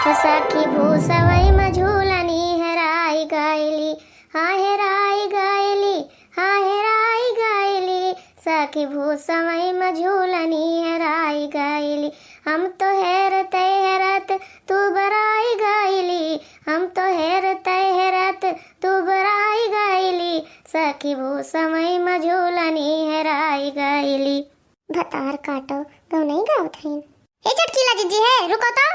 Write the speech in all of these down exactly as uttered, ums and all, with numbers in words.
सखी भूसवई म झूलनी हेराई गइली, हाँ हेराई गइली, हाँ हेराई गइली। सखी भूसवई म झूलनी हेराई गइली, हम तो हेरत हेरत तू बराई गइली, हम तो हेरत हेरत तू बराई गइली। सखी भूसवई म झूलनी हेराई गइली। भतार काटो, गौनई गावत हईन। ए चटकीला जिज्जी है, रुको तो।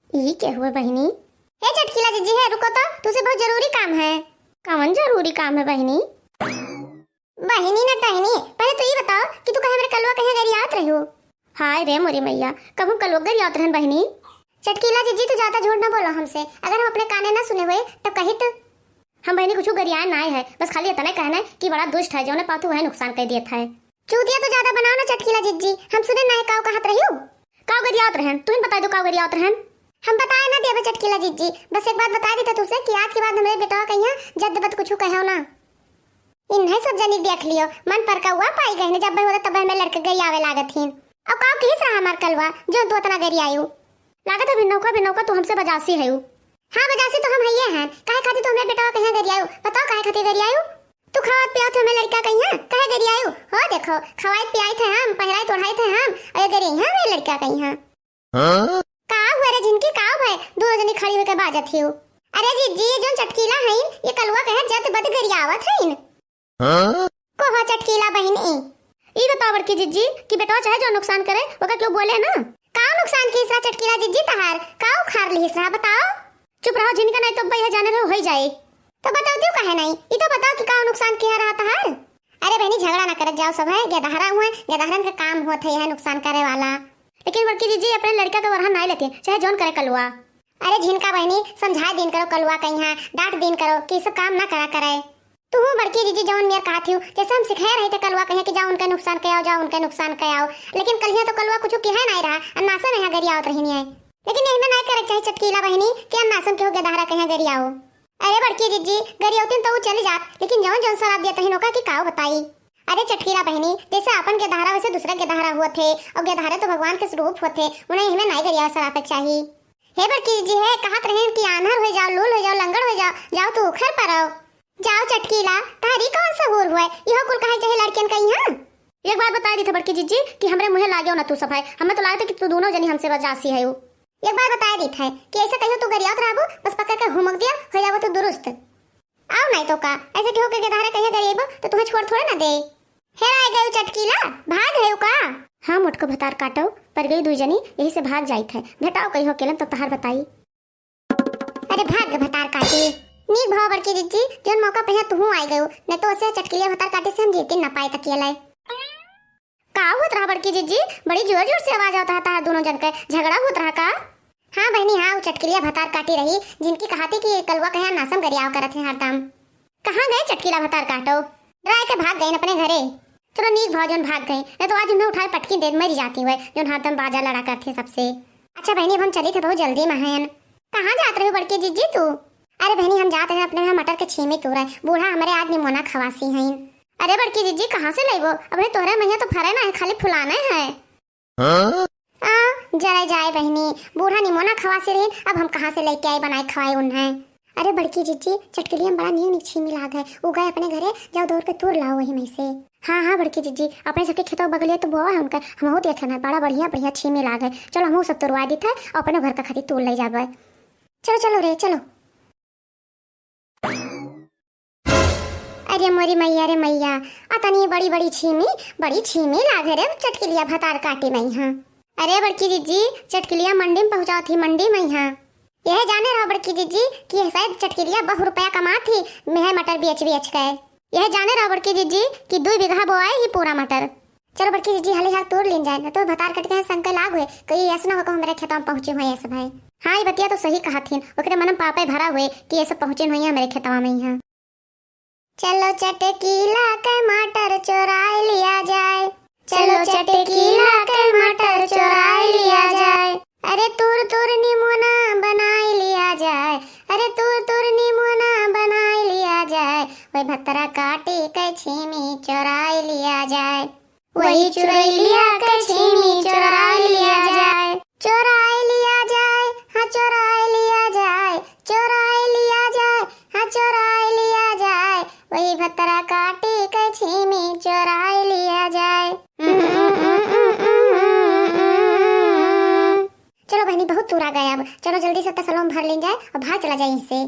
ई के हुए बहिनी? ए चटकीला जिज्जी है, रुको तो, तुसे बहुत जरूरी काम है। कवन जरूरी काम है बहिनी? बहिनी न टहनी, पहले तू ई बताओ कि तू कहे हमरे कलुआ कहिया गरियावत रहियो? हाय रे मोरी मैया, कबहूँ कलुआ गरियावत रहन बहिनी? चटकीला जिज्जी, तू ज्यादा झूठ न बोलो हमसे, अगर हम अपने काने न सुने हुए तब कहित। हम बहिनी कुछ गरियाए नाय है, बस खाली इतने कहना है कि बड़ा दुष्ट है, जौने पाथू वह नुकसान कर दियत है। चूतिया तो ज्यादा बनाओ ना चटकीला जिज्जी, हम सुने ना है काऊ कहत रहियो। काऊ गरियावत रहन, तू ही बताई दो काऊ गरियावत रहन। हम बताए ना देबे चटकीला जिज्जी, बस एक बात बताए देते तुसे कि आज के बाद हमरे बेटवा कहिया जद बद कुछ कहो ना। इन्हें सब जनी देख लियो, मन पर कौआ पाई गए ने, जब होता तब हमें लड़के गरियावे लागत हिन। अब काऊ किहिस रहा हमार कलुआ, जो तू इतना गरियायु? लागत है भिन्नौका, भिन्नौका तू हमसे बजासी है। हाँ बजासी तो हम हइये हैं, काहे खातिर तू हमरे बेटवा कहिया गरियायु? बताओ काहे खातिर गरियायु? तू खवात पियात हमें लड़का कहिया, काहे गरियायु? हो देखो, खवाइत पियाइत है हम, पहिराइत ओढ़ाइत है हम, और ये गरियाई है हमें लड़का कहिया। हाँ? का हुआ रे झिनकी, का भय? दोनों जनी खड़ी होके बाजत हियो। अरे जिज्जी, ये जोन चटकीला हईन, ये कलुआ कहे जद बद गरियावत हईन। हाँ? को हो चटकीला बहिनी? ई बताओ बड़की जिज्जी कि बेटवा चाहे जो नुकसान करे, ओका क्यों बोले ना? का नुकसान किहिस रहा चटकीला जिज्जी तहार? का उखाड़ लिहिस रहा बताओ? चुप रहो झिनका, नहीं तो अब्बा यह जाने रहो होई जाए। तो बताओ दियो काहे नहीं? ई तो बताओ कि का नुकसान किहा रहा तहार? अरे बहिनी, झगड़ा ना करत जाओ, सब है गेदहरा हुए, गेदहरन का काम होत है यह नुकसान करे वाला। लेकिन बड़की जिज्जी अपने लड़का के वरहन नाई लेते, चाहे जौन करे कलुआ। अरे झिनका बहिनी, समझाए दीन करो कलुआ कहिया, डांट दीन करो कि ई सब काम ना करा करे। तू हूँ बड़की जिज्जी जौन मेर कहत हियो, जैसे हम सिखाए रहे थे कलुआ कहिया कि जाओ उनके नुकसान के आओ, जाओ उनके नुकसान के आओ। लेकिन कलिया तो कलुआ कुछ किहे नाई रहा, अन्नासन यहाँ गरियावत रहिन है। लेकिन यही में नाई करे के चाही चटकीला बहिनी कि अन्नासन केहू गेदहरा कहिया गरियाओ। अरे बड़की जिज्जी, गरियौतिन तो ऊ चली जात, लेकिन जवन जवन सराप दियत रहिन ओका कि काऊ बताई। अरे चटकीला बहिनी, जैसे आपन गेदहरा वैसे दूसरा गेदहरा हुआ थे, और गेदहरे तो भगवान के स्वरूप हुआ थे, उन्हें इहमे नाई गरिया सरापे के चाही। हे बड़की जिज्जी है, कहत रहिन कि आन्हर हो जाओ, लूल हो जाओ, लंगड़ हो जाओ, जाओ तू उखर पर आओ। जाओ चटकीला, तारी कौन सहूर हुए, इहो कुल कहे चाहे लड़कियन का यहाँ। एक बात बताए दी थे बड़की जिज्जी कि हमरे मुँहे लागेउ ना तू सब है, हमें तो लागत है कि तू दोनों जनी हमसे बजासी है। एक बात बताए दी थे कि ऐसा कहियो तू गरियात रहबू, बस पकड़ के हुमक दिया, हो जाबो तू दुरुस्त। आओ नहीं तो का, ऐसे केहू के गेदहरे कहिया गरिएबो तो तुम्हें छोड़ थोड़े ना दे। हेराय गयू चटकीला, भाग गयू का? हाँ मोटको भतार काटो, पर गई दुई जनी, यही से भाग जाइत है। भेटाओ कहियो अकेलन तो तहार बताई। अरे भाग भतार काटी। नीक भवा बड़की जिज्जी, जौन मौका पे तुहूँ आइ गयू, नहीं तो ऐसे चटकीलिया भतार काटी से हम जीती न पाए तकियले। का होत रहा बड़की जिज्जी? बड़ी जोर जोर से आवाज आवत रहा तहार दोनों जन के, झगड़ा होत रहा का? हाँ बहिनी हाँ, उ चटकिलिया भतार काटी रही, जिनकी कहाती कि कलुआ कहे नासम गरियाव करत है हरदम। कहाँ गए चटकिला भतार काटो? डराए के भाग गए अपने घरे। चलो नीक भवा जौन भाग गए, नहीं तो आज उन्हें उठाए पटकी दे मरी जाती हुए, जौन हरदम बाजा लड़ा करते सबसे। अच्छा बहिनी, अब हम चली थे, बहुत जल्दी में हैं। कहाँ जात रही बड़की जिज्जी तू? अरे बहिनी, हम जात रहे अपने यहाँ मटर के छीमी तोड़े, बूढ़ा हमरे आज निमोना खवासी हैं। अरे बड़की जिज्जी, कहाँ से लेबो? अबे तोहरे मइया तो फरे ना है, खाली फुलाने हैं। हाँ? आ, जरा जाए बहिनी, बूढ़ा निमोना खवासी रहीन, अब हम कहाँ से लेके आई बनाए खवाए उन्हें? अरे बड़की जिज्जी, चटकलिया में बड़ा नीक नीक छीमी लाग है, उ गए अपने घरे, जाओ दौड़ के तोड़ लाओ वही में से। हाँ हाँ बड़की जिज्जी, अपने सबके खेतों बगलिया तो बोआ है उनका, हमहू देख लेना, बड़ा बढ़िया बढ़िया छीमी लाग है, चलो हमहू सब तोड़वा देते हैं और अपने घर का खातिर तोड़ ले जाबे। चलो चलो रे चलो। अरे मोरी मइया रे मइया, अतनी बड़ी बड़ी छीमी, बड़ी छीमी लागे रे चटकिलिया भतार काटी मइहाँ। अरे बड़की जिज्जी, चटकिलिया मंडी में पहुँचाओ थी, मंडी मइहाँ। यह जाने रहो बड़की जिज्जी कि शायद चटकिलिया बहु रुपया कमा थी, मेहे मटर बेच बेच के। यह जाने रहो बड़की जिज्जी कि दो बीघा बोआए ही पूरा मटर। चलो बड़की जिज्जी, हाली हाल तोड़ लीन जाए, न तो भतार कट के संके लाग हुए, कहीं ऐसा ना हो को हमरे खेतवा में पहुँचे हुए ऐसे भाई। हाँ, ये बतिया तो सही कहा थीन, ओकरे मन में पापे भरा हुए कि ऐसे पहुँचे हुए हमरे खेतवा में यहाँ। चलो चटकीला के मटर चोराए लिया जाए, चलो चटकीला के मटर चोराए लिया जाए। अरे तूर तूर निमोना बनाए लिया जाए, अरे तूर तूर निमोना बनाए लिया जाए, वही भतरा काटी के छीमी चोराए लिया जाए। वही चुरैलिया के छीमी चोराए लिया जाए, चोराए लिया जाए, हाँ चोराए लिया गए। अब चलो जल्दी से तसलो में भर लीन जाए और भाग चला जाए इनसे।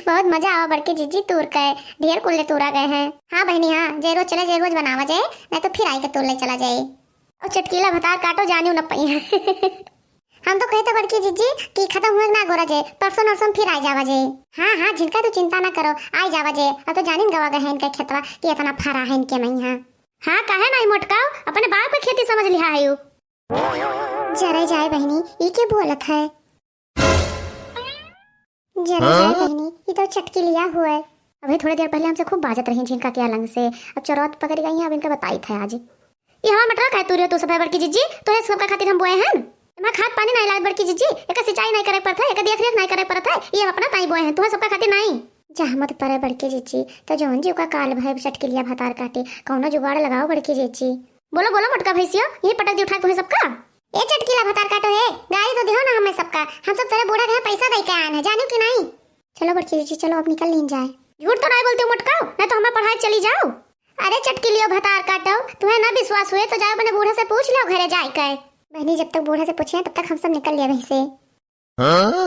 बहुत मजा आवा बड़की जिज्जी तूर के, ढेर कुल्ले तूरा गए हैं। हाँ बहनी हाँ, जे रोज चले जे रोज बनावा जाए, नहीं तो फिर आई के तूर ले चला जाए। और चटकीला भतार काटो जानियो न पाई। हम तो कहते बड़की जिज्जी कि खत्म हुए ना गोरा जाए, परसों नरसों फिर आ जावा जाए। हाँ हाँ, झिनका तू चिंता ना करो, आ जावा जाए। अब तो जानिन गवा गए हैं इनके खेतवा कि इतना फरा है इनके मैया। हाँ काहे नहीं मोटकाओ, अपने बाप के खेती समझ लिहा है यू। जरे जाए बहनी, ई के बोलत है? जरे जाए बहनी, ई तो चटकीलिया हुए। अभी थोड़ी देर पहले हमसे खूब बाजत रही झिनका के अलंग से, अब चोरौत पकड़ गई है, अब इनका बताई था आज। ये हमार मटरा काहे तूरियो तू सब है बड़की जिज्जी? तोहे सबका खातिर हम बोए हैं। एमा खाद पानी नहीं लागत बड़की जिज्जी, एका सिंचाई नहीं करे पड़त है, एका देख रेख नहीं करे पड़त है, ये अपना ताई बोए हैं, तोहे सबका खातिर नहीं। जहमत परे बड़की जिज्जी, तो जौन जी ओका काल भय चटकीलिया भतार काटे, कौनो जुगाड़ लगाओ बड़की जिज्जी। बोलो बोलो मोटका भैंसियो, यही पटक दी उठा के तुम्हें सबका। ए चटकीला भतार काटो है, गारी तो दिहो ना हमें सबका, हम सब तेरे बूढ़ा के यहाँ पैसा दे के आन है, जानियो कि नहीं? चलो बड़की जिज्जी चलो अब निकल लीन जाए। झूठ तो नहीं बोलती हूँ मोटकाओ, नहीं तो हमें पढ़ाई चली जाओ। अरे चटकीलियो भतार काटो, तुम्हें ना विश्वास हुए तो जाओ अपने बूढ़ा से पूछ लो घरे जाए के। बहनी जब तक बूढ़ा से पूछे तब तक हम सब निकल लिया वहीं से। हाँ?